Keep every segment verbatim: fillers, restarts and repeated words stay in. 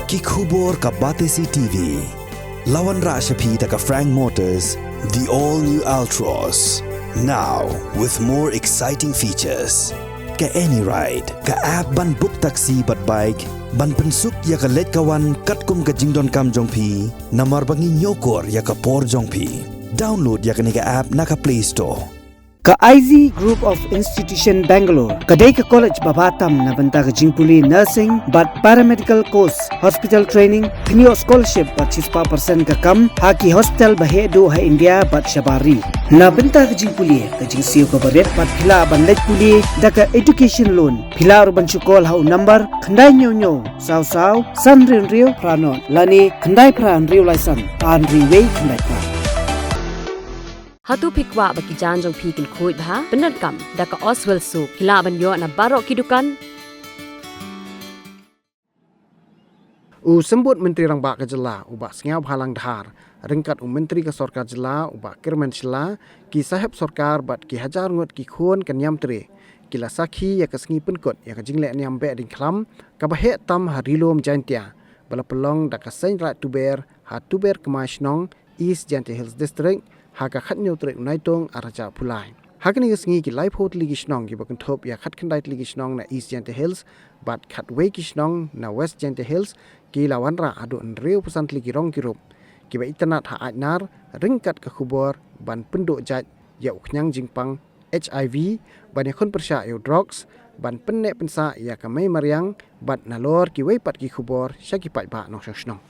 Ki khubor ka Batesi T V. La wanrah sha phi da ka Frank Motors, the all new Altroz. Now with more exciting features. Ka AnyRide, ka app ban book taxi bad bike, ban pynsuk ïa ka leit ka wan katkum ka jingdonkam jong phi, namar ba ngi ñiewkor ïa ka por jong phi. Download ïa kane ka app na ka Play Store. Ka I Z Group of Institution Bangalore ka dei ka college ba bha tam na bynta ka jingpule nursing bad paramedical course, hospital training, kynnoh scholarship bad shispah percent ka kam ha ki hospital ba heh duh ha India bad shabar ri. Na bynta ka jingpule, ka jingsiew kaba rit bad phi lah ban leit pule da ka education loan. Phi lah ruh ban shu call ha u number khyndai hynñiew hynñiew saw saw san hynriew hynriew phra nod lane khyndai phra hynriew lai san ar hynriew wei khyndai phra. Hato phi kwah ba ki jaiñ jong phi kin khuid bha? Pyndonkam da ka Oswell Soap. Phi lah ban ïoh na baroh ki dukan. U Symbud Myntri Rangbah ka Jylla, u Bah Sniawbhalang Dhar, ryngkat u Myntri ka Sorkar Jylla, u Bah Kyrmen Shylla, ki sahep sorkar bad ki hajar ngut ki khun ka niam tre ki la sakhi ïa ka sngi pynkut ïa ka jingleh niam Behdeiñkhlam kaba heh tam ha Ri-lum Jaiñtia, ba la pynlong da ka Seiñ Raid Tuber ha Tuber Kmai Shnong, East Jaintia Hills District, ha ka khathynñiew tarik u Naitung ar hajar arphew lai. Ha kane ka sngi ki laiphew tylli ki shnong kiba kynthup ïa khatkhyndai tylli ki shnong na East Jaintia Hills bad khatwei ki shnong na West Jaintia Hills ki la wanrah haduh hynriewphew san tylli ki rong ki rup kiba itynnad ha Aitnar ryngkat ka khubor ban pynduh jait ïa u khñiang jingpang H I V, ban ïakhun pyrshah ïa u drugs, ban pynneh pynsah ïa ka mei mariang bad nalor kiwei pat ki khubor sha ki paidbah nongshong shnong.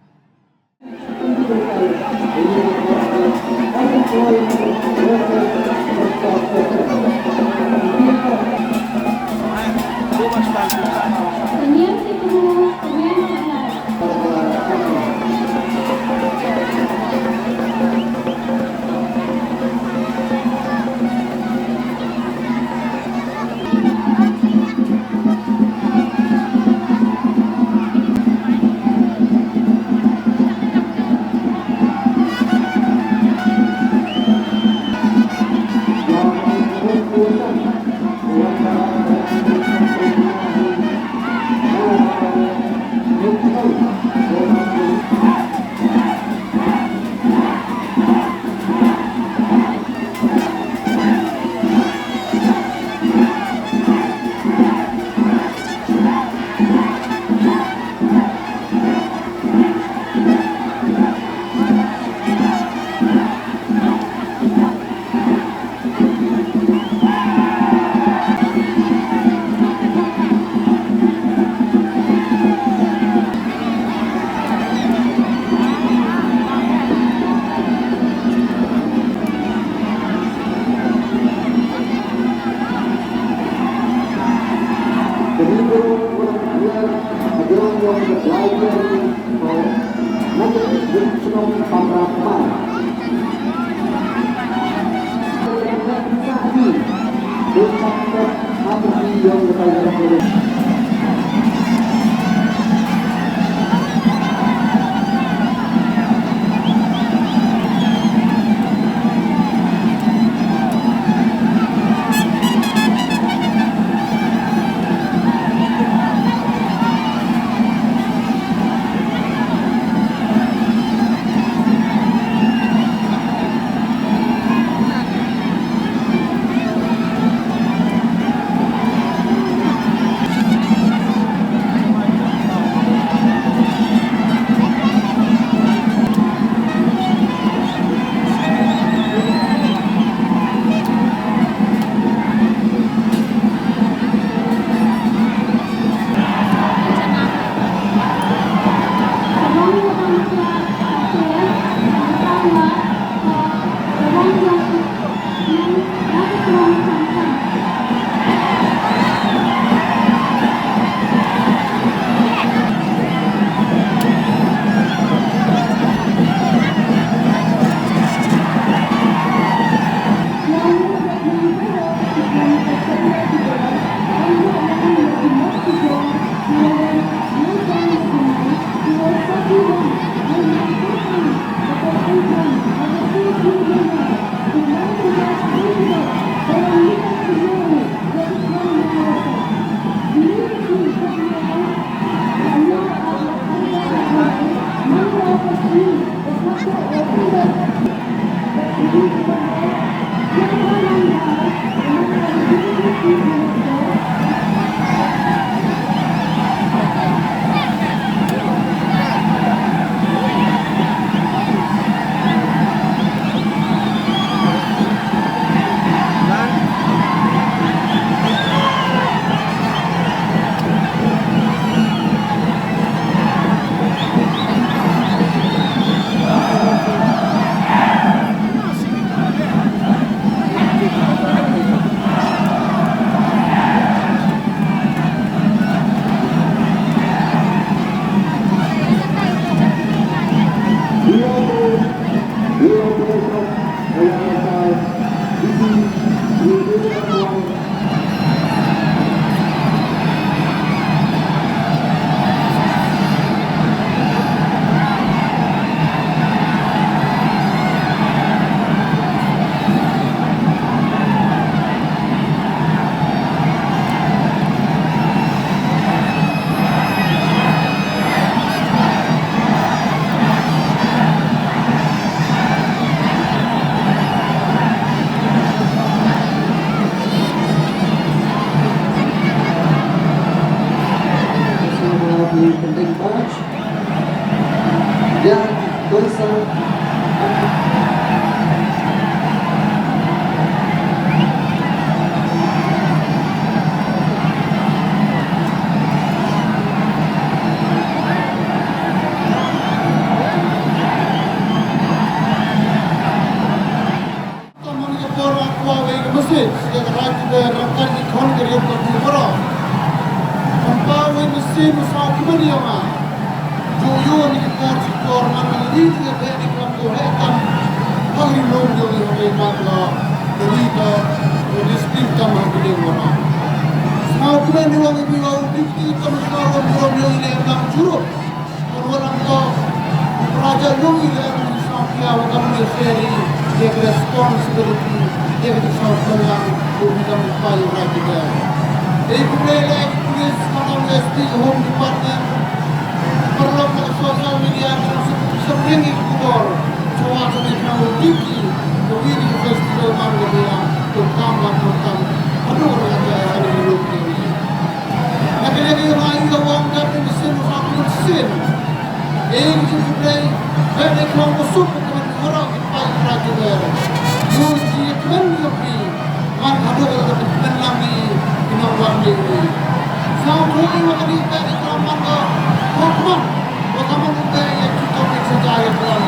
Pynbeit patch ïa ki barisan. Tang ha kane ka por nga kwah wei ka message ïa ka Raid Tibet ryngkat ki khon ka ri ka jong ngi baroh. Tang ba wei ka sien u sngewkmen ïa nga. Ju ïoh ïa ki por shi por man la ri ka beh ni klam ko heh tam. Ba ri lum jong ngi ha ka ri ka jong ngi ka district tam ha ka ri baroh. Sngewkmen ïa nga ïa u deputy commissioner wan burom ïa u ïa u nang jurut. Ngan wan nangto, u Raja Lum i leh u sngewthuh ïa ka beneficiary, ïa ka responsibility, ïa ka jingsngewthuh lang u bym pat ïa u Raja Lum. Dei khublei leh ïa ki police, khamtam S P, Home Department, paralok na ka social media, ka shu shu ring ïa ki khubor, shu wan shu ring ïa u Diki, ka wi ka festival man ka ria, ka kam ka kam kam, haduh ka jai, haduh ka jai. Na ka liang ïa nga ïa u ong da phi mynsiem u ong mynsiem. Ïa ki jingkhublei, bad ïa ki ong u suk u kmen waroh ki paid Raid Tibet. Ïa ki jingkmen ïa phi. Man haduh ka kmen lang ïa ki nongwan ïa ki. Sngewthuh ïa u kane bad ïa ki ong man ka. Hok man. Wa ka man u bad ïa ki tong ïa ki saja ïa ki ong.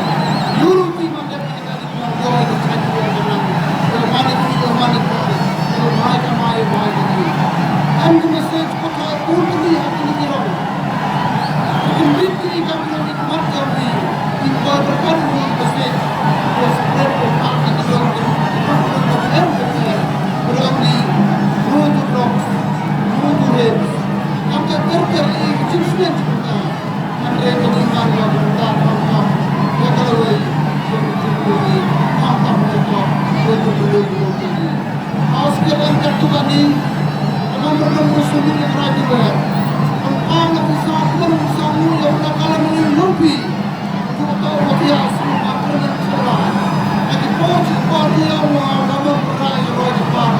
Ïa u ruh ki man dep ïa ki Hynrei ka jingman ïa ka bynta khamtam ïa ka lawei, ïa ka jingkyrkhu, khamtam ïa ka, ïa ka jingkyrkhu. Ha u sket em katto katne, ka Memorandum ka shu mih ïa ka Raid Tibet. Pynpaw na pisa, pynpaw na pisa, ngu ïa u na ka la mane lum phi. Ka tu ka tau ka thiah shu ka kren ïa ka shala. Ïa ki por ki por ki ïa u, ka mut ka rai ka roi ka par.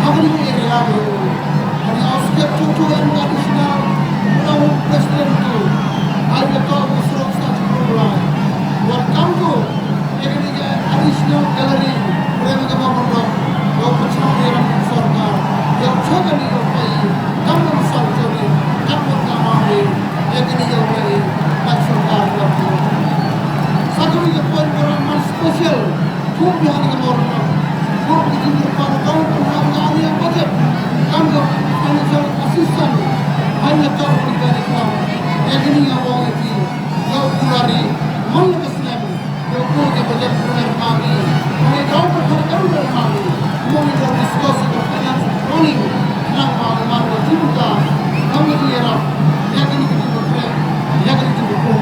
Ha kane ka area ka ïa u. Hynrei ha u sket tu tu em ka additional, u na u president tu. Ai ka tau ka surok sa tu lai. Wat kam tu. Ïa kane ka additional gallery, pyrshang ka ba pynrok, ba pynshong ïa ka sorkar, ïa u chong kane ïa u paid, kam ban song chong ïa, kam ban ka ma ïa, ïa kane ïa u paid, ka sorkar ka pynrok. Sa kawei ka point ba nga man special, kum ïa kane ka mor ka, kum ki jingkyrpad ka, kum ïa kane ka budget, kam ka financial assistance, hynrei ka kum ïa kane ka, ïa kane ïa u ong ïa ki, ïa u Bulari, man la ka snem. Ïa u kyrpad ka budget ka ri ka ri. Ngi daw ka ri ka ri ka ri. Mo ngi daw discuss ka finance planning. Nang ma ma ma jingka. Nang ngi ïarap. Ïa kane ka jingkyrpad. Ïa kane ka jingkyrpad.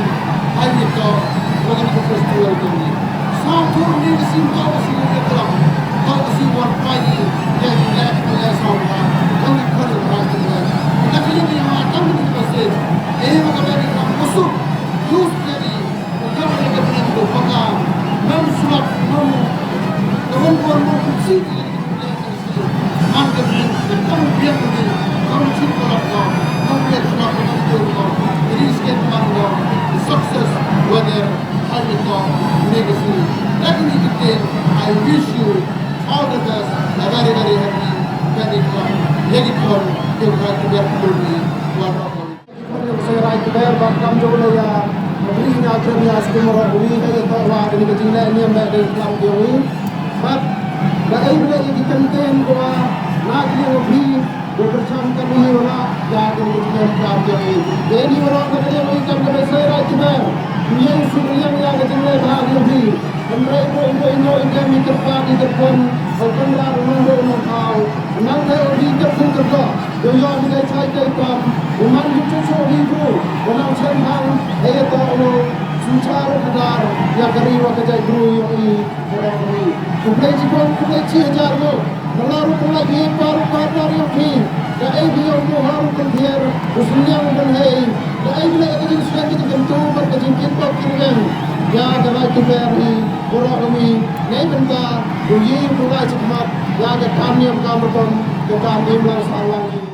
Hai ïa ka. Wa kane ka festival ka ri. Sa thur ni ka sim ka wa sim ka klam. Ka wa sim wan pai ni. Ïa ka ïa ka ïa sa wa. Nang ngi kyrpad ka ri ka ri. Ïa ka ïa ka ïa ka message. Ïa ka ri ka ri. Use ka ri. Success, whether I will talk negative, I wish you all the best, a very, very happy, very fun, very fun, very fun, very fun. Ki khon jong ka Seiñ Raij Tber ba kam jong u leh ïa ka bri, nga kren ïa skum Mawlai, ha ïa ka wa kane ka jingleh niam leh dei klam jong u. Bad la ei bad la ei ki kynten ko wa na ka liang ka bri, ko kyrchan ka bri wa la ïa ka jingleh klam jong u. Dei ni wa la ka liang ka kam ka Seiñ Raij Tber, ïa u suk liang ïa ka jingleh bha jong u bri. Hynrei ko ko ino ino mi kyrpad mi kyrpon, ko kynrad u nongbuh u nongthaw, u nang thei u bri kyrpad kyrpad. Ïoh ïoh hi dei chai dei tam, u man hi chu chu hi bru, u nang chen hang, ïa ta u, sumsar u kdar, ïa ka ri wa ka jaitbru ïoh i, ka ri. Khublei chibun, khublei chi hajar nguh, ka la ruh ka la hi par par par ïoh hi, ka ei hi ïoh mu ha u kyndier, u sumliang u kynhei, ka ei hi ka jingsneng ka jingkyntu, bad ka jingkit bad kyrweng, ïa ka Raij Tber hi, ka ri, nei bynta, u ïoh u lai chikmat, ïa ka kam niam kam rukom, ka kam im lang sah lang.